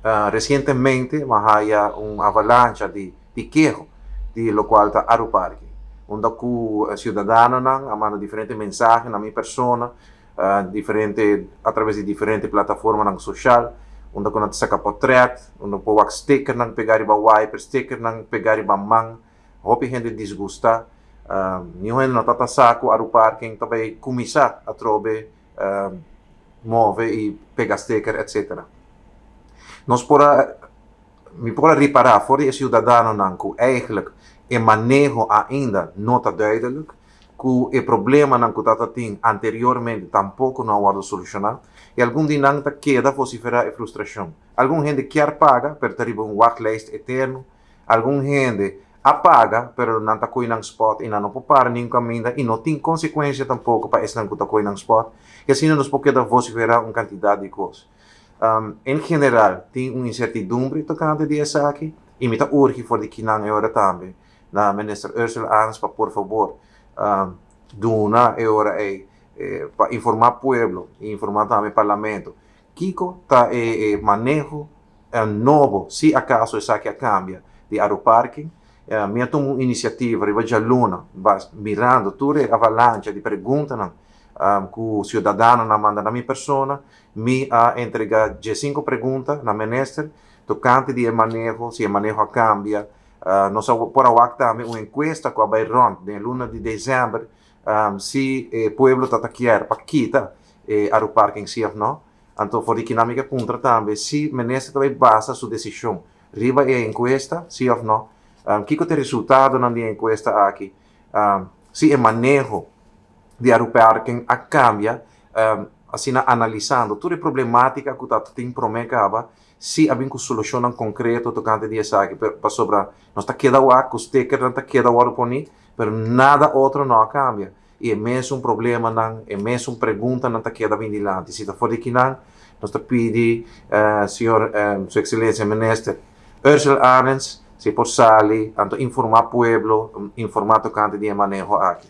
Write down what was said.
Recientemente m'a haya un avalancha di keho di locual ta Aruparking, unda cu ciudadanonan a manda diferente mensahe na mi persona, diferente a traves di diferente plataformanan social, unda cu nan ta saca potret, unda por wak stickernan pega riba wiper, stickernan pega riba man. Hopi hende disgusta. Niun hende no ta sa cu Aruparking ta bay cuminsa atrobe move y pega sticker, etc. Nos por a mi por a ripara for di e ciudadanonan cu eigenlijk e maneho ainda no ta duidelijk, cu e problemanan cu tata tin anteriormente tampoco no a wordo soluciona y algun di nan ta keda vocifera e frustracion. Algun hende kier paga, pero ta riba un wachtlijst eterno. Algun hende a paga, pero nan ta coy nan spot y nan no por para ningun caminda y no tin consecuencia tampoco pa esnan cu ta coy nan spot. Y asina nos por keda vocifera un cantidad di cos. En general tin un incertidumbre tocante di esaki y mi ta urgi for di kinan e ora tambe na Minister Ursula Arends pa por favor duna e ora ey pa informa pueblo y informa tambe Parlamento kico ta e maneho nobo, si acaso esaki a cambia, di Aruparking. Mi a tuma un iniciativa riba djaluna, mirando tur e avalancha di preguntanan cu ciudadanonan a manda na mi persona. Mi a entrega 15 pregunta na minister tocante di e maneho, si e maneho a cambia. Nos a por a wak tambe un encuesta cu a bay rond den luna di december, si e pueblo tata kier pa kita e Aruparking, si of no. Anto for di kinan mi ke puntra tambe si minister ta bay basa su decision riba e encuesta, si of no. Kico ta e resultadonan di e encuesta aki? Si e maneho di Aruparking a cambia, asina analisando tur e problematica cu ta tin prome caba, si a bin cu solucionnan concreto tocante di esaki, pasobra nos ta keda wak cu stickernan ta keda wordo poni, pero nada otro no a cambia. Y e mesun problemanan, e mesun preguntanan ta keda bin dilanti. Si ta for di kinan, nos ta pidi señor, su excelencia minister Ursula Arends, si por sali, anto informa pueblo, informa tocante di e maneho aki.